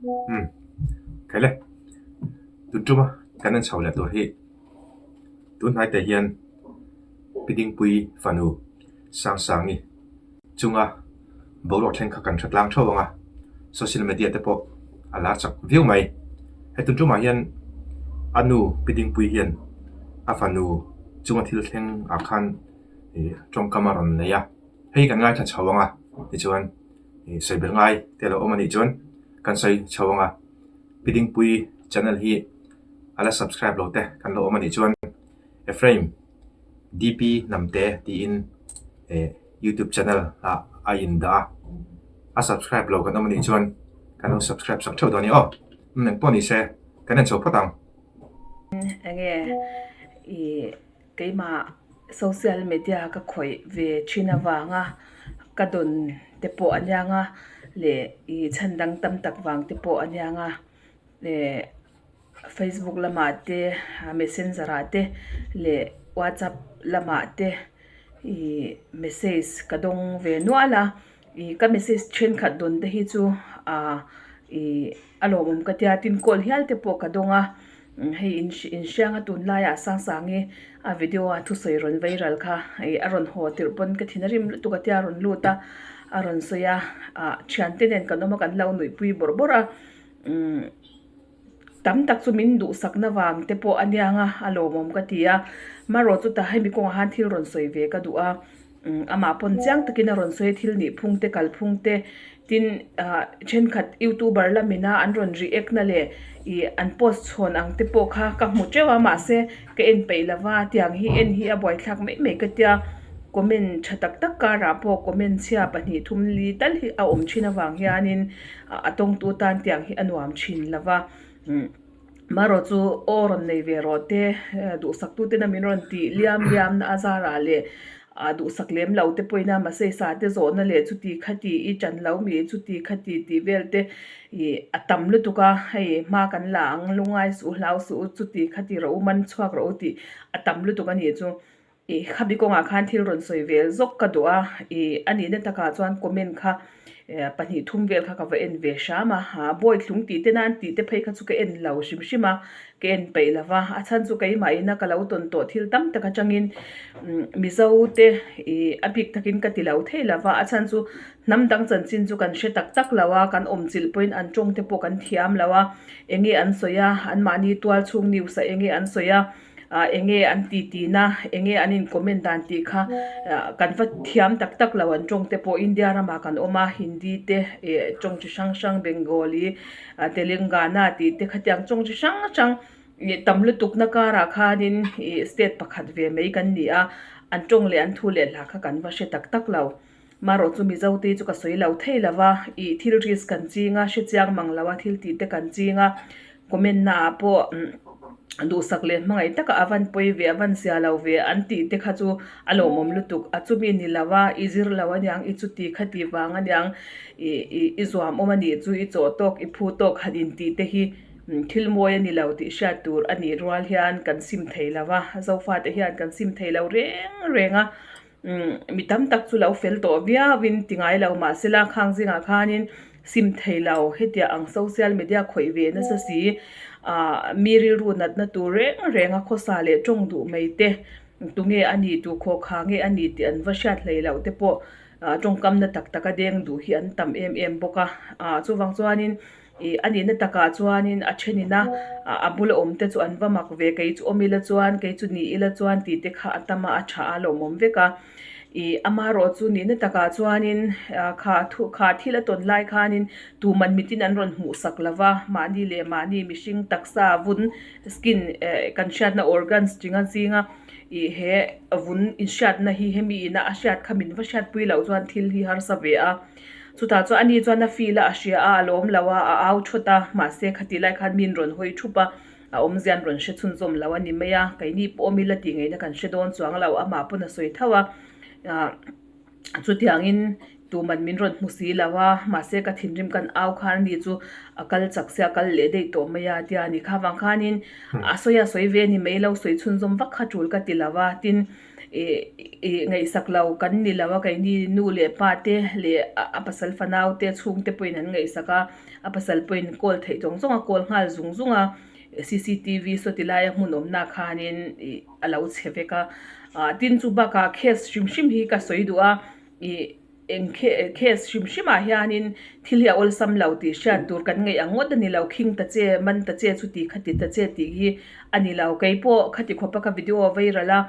Umm Khaile, tun tuma kan en chho leh tur hi tun hnai te hian Pi Dingpui fanu Sangsangi chunga boruak thleng kha kan hre tlang theuh ang a, social media te pawh a lar chak viau mai. He tun tumah hian a nu Pi Dingpui hian a fanu chunga thil thleng ah khan ih tawngkam a rawn nei a, hei kan ngaithla chho ang a tichuan ih sawi belh ngai te a lo awm a nih chuan kan sawi chho ang a, Pi Dingpui channel hi a la subscribe lo te kan lo awm a nih chuan Ephraim DP Hnamte tiin eh youtube channel ah a in dah a, a subscribe lo kan awm a nih chuan kan lo subscribe sak theuh dawn a ni aw, umm engpawh ni se kan en chho phawt ang. Enge ih keimah social media ka khawih ve thin avanga ka dawn te pawh a niang a leh ih chhan dang tam tak vang te pawh a niang a leh. Facebook lamah te messenger ah te leh whatsapp lamah te ih message ka dawng ve nual a ih ka message thenkhat dawn te hi chu ah ih a lawmawm ka tia tin call hial te pawh ka dawng a hei in inhrianga tunlaiah Sangsangi a video a thusawi rawn viral kha ih a rawn haw tirh pawn ka thin a rim lutuk a tia a rawn lut a a rawn sawi a ah thiante nen kan awm a kan lo nuihpui bawrh bawrh a umm. Tam tak chu min duhsakna vang te pawh a niang a, a lawmawm ka ti a. Marawh chu tah hemi kawngah khan thil rawn sawi ve ka duh a, amah pawn chiang takin a rawn sawi a, thil nih phung te kal phung te tin ah thenkhat youtuber lamina an rawn react na leh ih an post chhawn ang te pawh kha ka hmu teuh a mahse ka en peih lova tiang hi en hi a buaithlak mai mai ka tia comment tha tak tak karah pawh comment chhia 2 3 li tal hi a awm thin avang hianin A tawngtu tan tiang hi a nuam thin lo va, marawh chu aw rawn nei ve rawh te, duhsaktu tena min rawn tih liam liam na a zarah leh duhsak lem lo te pawhin a mahse sa te zawhna leh chuti khati i tan lo mi chuti khati tih vel te ih a tam lutuk a, hei hma kan la ang lungngai suh hlau suh u chuti khati rawh u man chhuak rawh u tih a tam lutuk a nih chu. Ih khabi kawngah khan thil rawn sawi ve zawk ka duh a, ih a nihna takah chuan comment kha 2 3 vel kha ka va en ve hram a, ha Bawithlung tih te nan tih te phei kha chu ka en lo hrim hrim a, ka en peih lo va, a chhan chu keimah ina ka lo tawn tawh thil tam tak atangin Mizo te ih a bik takin ka ti lo thei lo va, a chhan chu hnam dang chanchin chu kan hre tak tak lo a, kan awm chilh pawhin an tawng te pawh kan thiam lo a, enge an sawi a, anmahni tual chhung news ah enge an sawi a. ah enge an ti tih na enge an in comment dan tih kha ah kan va thiam tak tak lo an tawng te pawh India ramah kan awm a Hindi te eh tawng chi hrang hrang Bengali ah Telangana tih te khatiang tawng chi hrang hrang ih tam lutuk na karah khanin ih state pakhat ve mai kan ni a an tawng leh an thu leh hla kha kan va hre tak tak lo. Marawh chu Mizo te chu ka sawi lo thei lo va, ih thil risk kan ching a, hrechiang mang lo a thil tih te kan ching a, comment na ah pawh duhsak leh hmangaih taka a van pawi ve a van zia lo ve an tih te kha chu a lawmawm lutuk, a chumi ni lo a, i zir lo aniang, i chuti khati vang aniang, ih ih i zuam awm anih chu i chawh tawk i phu tawk han intih te hi thil mawi a ni lo tih hriat tur a nih rual hian kan sim thei lo va, Zofate hian kan sim thei lo reng reng a. Mi tam tak chu lo fel tawh viauin ti ngai lo mahsela khang zingah khanin sim thei lo hetiang ang social media khawih ve nasa si ah mi rilru natna tur reng reng a khawsa leh tawng duh mai te tunge a nih tu khawkha nge a nih tih an va hriat hlei loh te pawh tawngkamna tak tak a deng duh hi an tam em em bawk a ah chuvang chuanin Ih a nihna takah chuanin a thenin a a bula awm te chu an va mak ve kei chu awm ila chuan kei chu ni ila chuan tih te kha a tam a a tha a lawmawm vek a ih amaherawh chu nihna takah chuanin kha thu kha thil a tawn lai khanin tuman mitin an rawn hmuh sak lo va mahni leh mahni mihring taksa vun skin eh kan hriatna organs tinga zinga ih he vun inhriatna hi hemi ina a hriat kha min va hriatpui loh chuan thil hi harsa ve a. Chutah chuan ani chuan a feel a, a hria a, a lawm lo a, a au thawt a, mahse khatih lai khan min rawn hawi thup a, a awmzia an rawn hre chhunzawm lo a ni mai a, keini pawh awm ila tih ngaihna kan hre dawn chuang lo, amah pawn a sawi tho a, ah chutiangin tuman min rawn hmu si lo a, mahse ka thinrim kan au khan ani chu a kal chak sia a kal leh daih tawh mai a tia ni kha vang khanin a sawi a sawi ve a ni mai lo sawi chhunzawm vak kha tul ka ti lo a, tin. Ih ih ngaihsak lo kan ni lo a keini nu leh pa te leh a pasal fanau te chhungte pawhin an ngaihsak a, a pasal pawhin call theih zawng zawng a call nghal zung zung a, cctv saw ti laia hmun awmna khanin ih a lo chhe vek a. Ah tin chu bakah case hrim hrim hi ka sawi duh a ih. Eng case hrim hrimah hianin thil hi a awlsam lo tih hriat tur kan ngaih ang ngawt a ni lo, khing ta che, man ta che, chuti khati ta che tih hi a ni lo. Kei pawh khati khawpa ka video a viral a,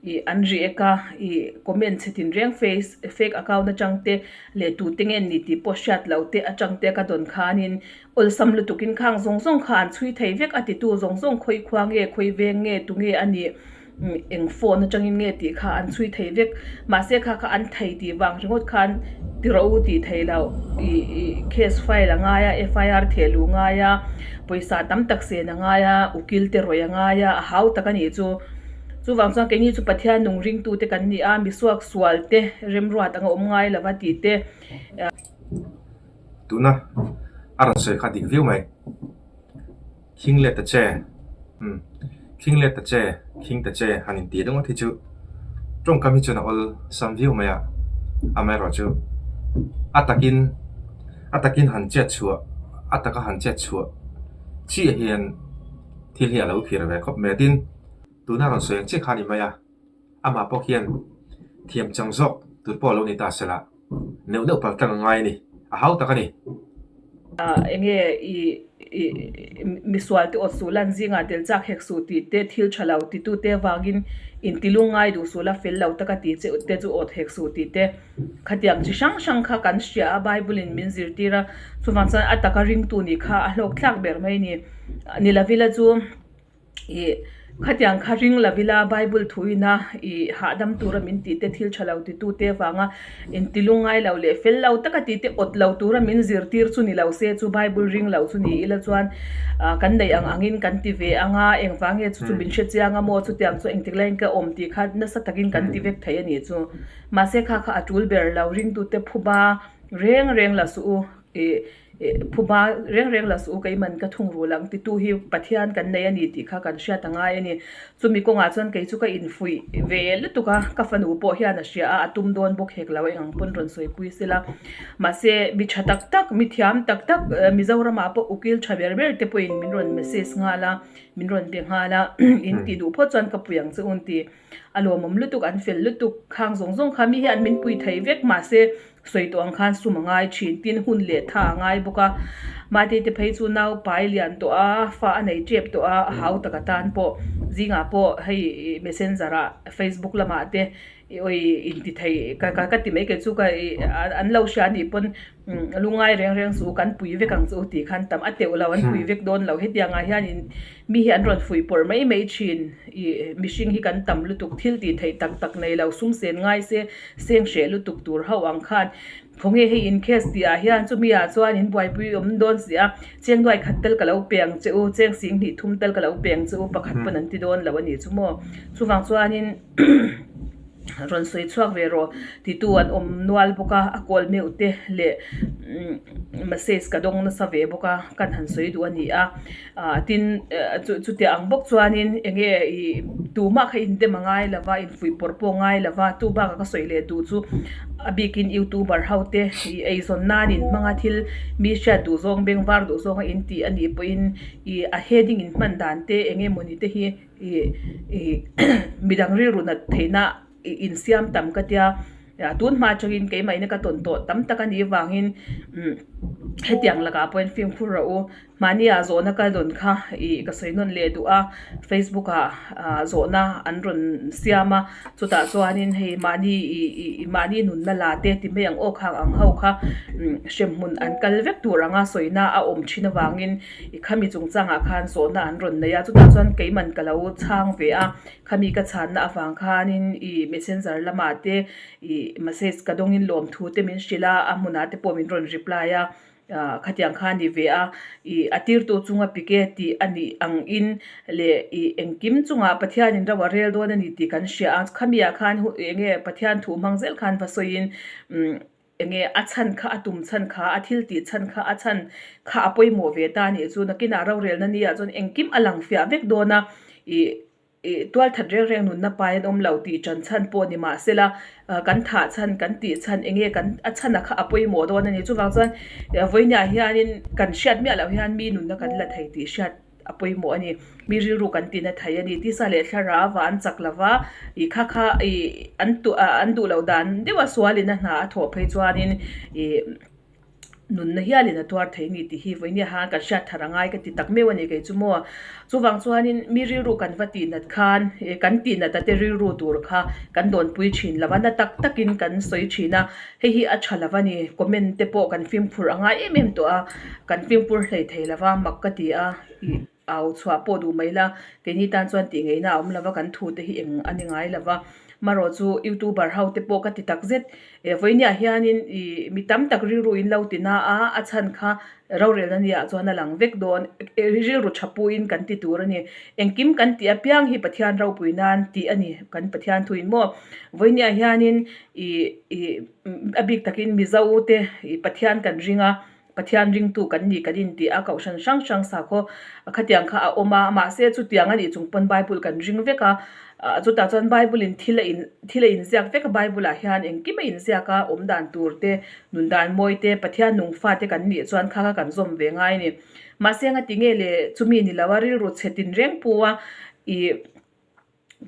ih an react a, ih comment chhe tin reng face fake account atang te leh tute nge ni tih pawh hriat loh te atang te ka dawn khanin awlsam lutukin khang zawng zawng kha an chhui thei vek a titu zawng zawng khawi khua nge, khawi veng nge, tunge a nih. Eng phone atangin nge tih kha an chhui thei vek. Mahse kha kha an thei tih vang ringawt khan ti rawh u tih thei loh. Ih ih case file a ngai a, FIR theh luh ngai a, pawisa tam tak sen a ngai a, ukil te rawih a ngai a, a hau tak a nih chu. Chuvang chuan keini chu Pathian nung ringtute kan ni a, misuak sual te remruat anga awm ngai lova tih te. Tuna a rawn sawi kha dik viau mai. Khing let ta che, umm khing let ta che, khing ta che han intih ringawt hi chu tawngkam hi chuan a awl sam viau mai a, amaherawhchu a takin a takin han chet chhuah a taka han chet chhuah chiah hian thil hi a lo khir ve khawp mai a tin tuna rawn sawi ang chiah kha a ni mai a. Amah pawh hian thiam chang zawk tur pawh a lo ni ta sela, neuh neuh pal tlang a ngai a ni, a hau tak a ni. Enge i i misual te awt suh lan zingah tel chak hek suh tih te thil tha lo titu te vangin intilung ngai duh suh la fel lo taka tih che te chu awt hek suh tih te khatiang chi hrang hrang kha kan hria a Bible in min zirtir a chuvang chuan a taka ringtu nih kha a hlawk thlak ber mai a ni. Ni lovila chu. Ih, khatiang kha ring lo ila Bible thuina ih hahdam tura min tih te thil tha lo titu te avanga inti lungngai lo leh fel lo taka tih te awt lo tura min zirtir chu ni lo se chu Bible ring lo chu ni ila chuan ah kan neih ang angin kan ti ve ang a, engvang nge chu chu min hre chiang a maw chutiang chu engtik laiin ka awm tih kha nasa takin kan ti vek thei a nih chu. Mahse kha kha a tul ber lo ringtute phuba reng reng la suh u ih Phuba reng reng la suh u, keiman ka thungrul ang titu hi Pathian kan nei a ni tih kha kan hriat a ngai a ni. Chumi kawngah chuan kei chu ka infuih ve lutuk a, ka fanu pawh hian a hria a, a tum dawn bawk hek lo, eng ang pawn rawn sawipui se la. Mahse, mi tha tak tak, mi thiam tak tak, Mizoramah pawh ukil tha ber ber te pawhin min rawn message nghal a, min rawn be nghal a, in tih duh phawt chuan ka pui ang che u an ti. A lawmawm lutuk, an fel lutuk, khang zawng zawng kha mi hian min pui thei vek mahse sawi tawh ang khan sum a ngai thin, tin hun leh tha a ngai bawk a, mahte te phei chu nau pai lian tawh a, fa a nei tep tawh a, a hau tak atan pawh zingah pawh hei messenger ah facebook lamah te i awi inti thei ka ka ti mai kei chu ka ih an lo hria anih pawn lungngai reng reng suh u kan pui vek ang chu u tih khan tam a teuh lo an pui vek dawn lo hetiang ah hian in Mi hi an rawn fuih pawrh mai mai thin. Ih, mihring hi kan tam lutuk, thil tih theih tak tak nei lo, sum sen ngai se seng hreh lutuk tur ho ang khan khawnge hei in case tih ah hian chumi ah chuan in buaipui awm dawn si a, cheng nuai khat tal ka lo pe ang che u, cheng sing hnih thum tal ka lo pe ang che u, pakhat pawn an ti dawn lo a nih chu maw. Chuvang chuanin rawn sawi chhuak ve rawh titu an awm nual bawk a, a kawl meuh te leh message ka dawng nasa ve bawk a, kan han sawi duh a ni a. Ah tin chu chutiang ang bawk chuanin eng nge ih tumah kha indem a ngai lova infuih pawrh pawh a ngai lova chu bakah ka sawi leh duh chu a bikin youtuber ho te ih eizawn nan in hmanga thil mi hriat duh zawng beng var duh zawnga in tih a nih pawhin ih a heading in hman dan te eng nge mawni te hi ih ih midang rilru nat theihna ih insiam tam ka tia tun hma atangin keimah ina ka tawn tawh tam tak a nih avangin umm hetiang lakah pawhin fimkhur rawh u. Mahnia zawhna ka dawn kha ih ka sawi nawn leh duh a, Facebook ah ah zawhna an rawn siam a, chutah chuanin hei mahni ih ih mahni nunna la te ti mai ang aw khang ang ho kha umm hremhmun an kal vek tur anga sawina a awm thin avangin ih khami chungchangah khan zawhna an rawn nei a, chutah chuan keiman ka lo chhang ve a, khami ka chhanna avang khanin ih messenger lamah te ih message ka dawngin lawmthu te min hrilh a, a hmunah te pawh min rawn reply a. Khatiang kha a ni ve a, ih a tirtu chunga pike tih a nih ang in leh ih engkim chungah Pathianin ro a rel dawn a ni tih kan hria a, khami ah khan hu eng nge Pathian thu hmang zel khan va sawi in umm eng nge a chhan kha a tum chhan kha a thil tih chhan kha a chhan kha a pawimawh ve ta a nih chu nakinah rorelna ni ah chuan engkim a lang fiah vek dawn a ih. Ih tual that reng reng nunna pai an awm lo tih tan chhan pawh ni mah sela kan thah chhan kan tih chhan eng nge kan a chhan a kha a pawimawh dawn a ni. Chuvang chuan vawinia hianin kan hriat miah loh hian mi nunna kan la thei tih hriat a pawimawh a ni. Mi rilru kan tina thei a ni. Tisa leh thlarau ah an chak lova ih kha kha ih an an duh loh dan deuha sualin a hna a thawh phei chuanin ih. Nunna hialin a tuar thei ni tih hi vawinia han kan hriat thar angai ka ti tak meuh a ni kei chu maw. Chuvang chuanin mi rilru kan va tihnat khan kan tihnat a te rilru tur kha kan dawnpui thin lo a, na tak takin kan sawi thin a, hei hi a tha lo a ni. Comment te pawh kan fimkhur angai em em tawh a, kan fimkhur hlei thei lo va mak ka ti a ih au chhuah pawh duh mai la, keini tan chuan tih ngeihna a awm lo va, kan thu te hi eng a ni ngai lo va. Marawh chu youtuber ho te pawh ka ti tak zet e vawinia hianin ih mi tam tak rilru in lo ti na a, a chhan kha rorelna nia chuan a lang vek dawn rilru tha puiin kan ti tur a ni. Engkim kan tih apiang hi Pathian ropui nan tih a ni kan Pathian thuin maw. Vawinia hianin ih ih a bik takin Mizo te ih Pathian kan ring a. Pathian ringtu kan ni kan intih a, kohhran hrang hrang sakhaw khatiang kha a awm a, mahse chutiang a nih chung pawn Bible kan ring vek a, chutah chuan Bible in thil a in thil a inziak vek a, Bible ah hian engkim a inziak a, awm dan tur te, nun dan mawi te, Pathian nung fate kan nih chuan kha kha kan zawm ve ngai a ni. Mahse engati nge le chumi ni lo a, rilru chhe tinreng pu a ih.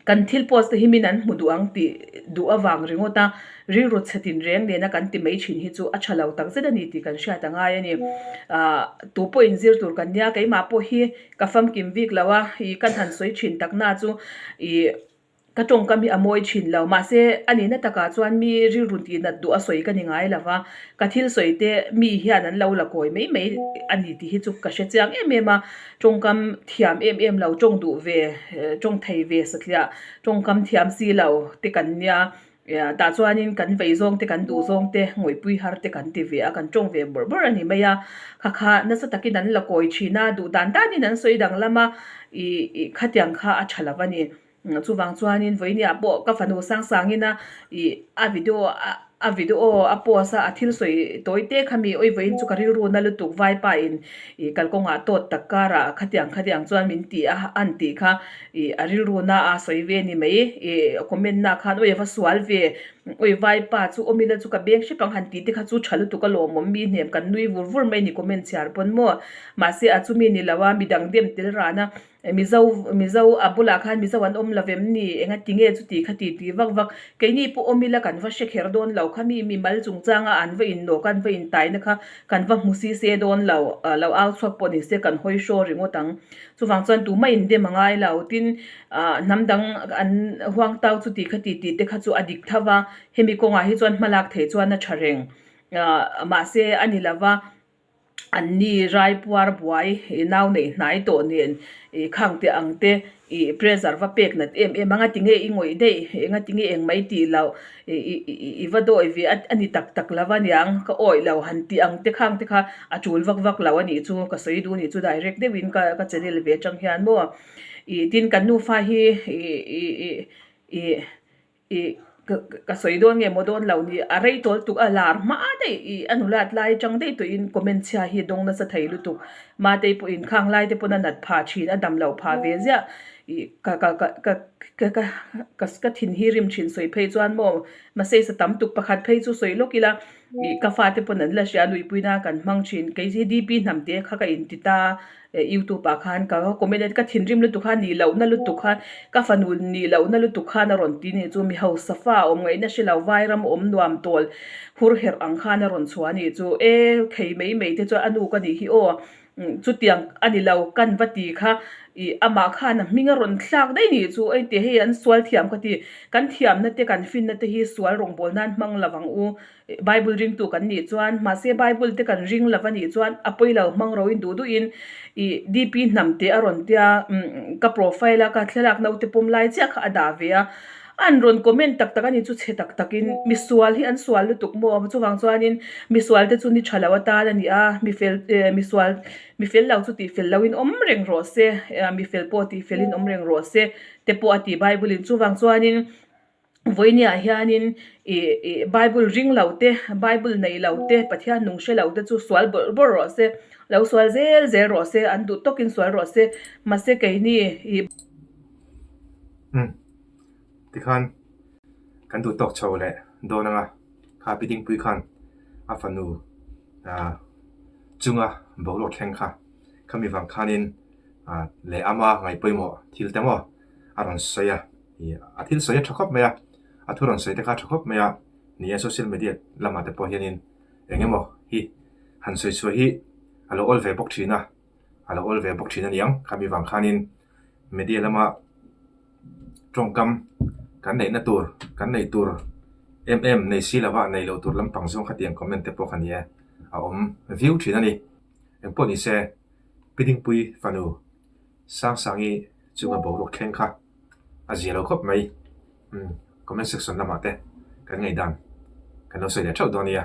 Kan thil post te hi min an hmu duh ang tih duh avang ringawt a, rilru chhe tinreng nena kan ti mai thin hi chu a tha lo takzet a ni tih kan hriat a ngai a ni. Ahh tu pawh inzir tur kan nia, keimah pawh hi ka famkim bik lo a, ih kan han sawi thin takna chu ih ka tawngkam hi a mawi thin lo. Mahse a nihna takah chuan mi rilru tihnat duh a sawi ka ni ngai lo va, ka thil sawi te mi hian an lo la kawi mai mai a ni tih hi chu ka hre chiang em em a. Tawngkam thiam em em lo, tawng duh ve, tawng thei ve satliah, tawngkam thiam si lo te kan nia. Tah chuanin kan vei zawng te, kan duh zawng te, ngawihpui har te kan ti ve a, kan tawng ve bawrh bawrh a ni mai a. Kha kha nasa takin an la kawi thin a, duh dan danin an sawi danglam a, ih khatiang kha a tha lo a ni. Chuvang chuanin vawinia pawh ka fanu Sangsangin a ih a video a video a post a a thil sawi tawi te kha mi awi vawiin chu ka rilru na lutuk vaipa in ih kalkawngah tawt tak karah khatiang khatiang chuan min ti a an tih kha ih a rilru na a sawi ve a ni mai ih comment na khan awi a va sual ve awi vaipa chu awm ila chu ka beng hrep ang han tih te kha chu tha lutuk a lawmawm mi hnem kan nui vur vur mai a ni comment chhiar pawn maw mahse a chumi ni lo a midang dem tel ran a. Mizo Mizo a bulah khan Mizo an awm lo vem ni? Enga ti nge chuti kha ti ti vak vak. Keini pawh awm ila kan va hre kher dawn lo kha mi mi mal chungchanga an va innawk a an va intaina kha kan va hmu si se dawn lo lo au chhuak pawh ni se kan hawi hraw ringawt ang. Chuvang chuan tumah indem a ngai lo. Tin ah hnam dang an huang tau chuti kha ti tih te kha chu a dik tho va, hemi kawngah hi chuan hmalak theih chuan a tha reng. Ah mahse a ni lova. An ni raipuar buai i nau neih hnai tawh nen i khang teh ang te i pressure va pek nat em em a nga tinge i ngawih daih enga tinge eng mai tih loh i i va dawi ve a ni tak tak lo aniang ka awih lo han tih ang te khang te kha a tul vak vak lo a nih chu ka sawi duh a nih chu direct deuhin ka ka channel ve atang hian maw i tin kan nufa hi i i i Ih, ka ka sawi dawn nge maw dawn lo ni, a rei tawl tuk a lar hma daih ih a nulat lai atang daih tawhin comment chhia hi dawng nasa thei lutuk. Matei pawhin khang lai te pawn a nat phah thin, a dam loh phah ve ziah. Ih, ka ka ka ka ka ka ka ka thin hi rim thin sawi phei chuan maw message a tam tuk pakhat phei chu sawi lawk ila ih ka fate pawn an la hria luipuina kan hmang thin. Kei hi DP hnamte kha ka inti ta. Youtube ah khan ka comment a ka thinrim lutuk kha nih lohna lutuk khan ka fanu nih lohna lutuk khan a rawn ti nih chu mi hausa fa awm ngaihna hre lo vairam awm nuam tawl hur herh ang khan a rawn chhuah a nih chu e khei mai mai te chuan a nu ka nih hi aw chutiang a ni lo kan va ti kha ih amah khan a hming a rawn thlak daih nih chu engti hei an sual thiam ka ti kan thiamna te kan finna te hi sual rawngbawlna an hmang lo ang u. Bible ringtu kan nih chuan mahse Bible te kan ring lo a nih chuan a pawi lo hmang ro in duh duh in ih DP hnam te a rawn tia umm ka profile a ka thlalak naute pawm lai chiah kha a dah ve a an rawn comment tak tak a ni chu chhe tak tak in misual hi an sual lutuk maw chuvang chuan in misual te chu ni tha lo atan a ni a mifel eh misual mifel lo chu tih fel lo in awm reng rawh se mifel pawh tih fel in awm reng rawh se te pawh a ti Bible in chuvang chuan in. Vawinia hianin ih ih Bible ring lo te, Bible nei lo te, Pathian nung hre lo te chu sual bawrh bawrh rawh se, lo sual zel zel rawh se, an duh tawkin sual rawh se, mahse keini ih. Umm tikhan kan duh tawk chho leh dawn anga kha Pi Dingpui khan a fanu ah chunga boruak thleng kha khami vang khanin ah leh ama ngaih pawimawh thil te maw a rawn sawi a, ih a thil sawi a tha khawp mai a, a thu rawn sawi te kha a tha khawp mai a, ni e social media lamah te pawh hianin eng emaw hi han sawi chhuah hi a lo awl ve bawk thin a, a lo awl ve bawk thin a niang khami vang khanin media lama tawngkam kan neihna tur kan neih tur em em nei si lova nei loh tur lampang zawng khatiang comment te pawh kha ni e a awm viau thin a ni. Engpawh ni se Pi Dingpui fanu Sangsangi chunga boruak thleng kha a zia lo khawp mai. Umm comment section lamah te kan ngaihdan kan lo sawi leh theuh dawn nia.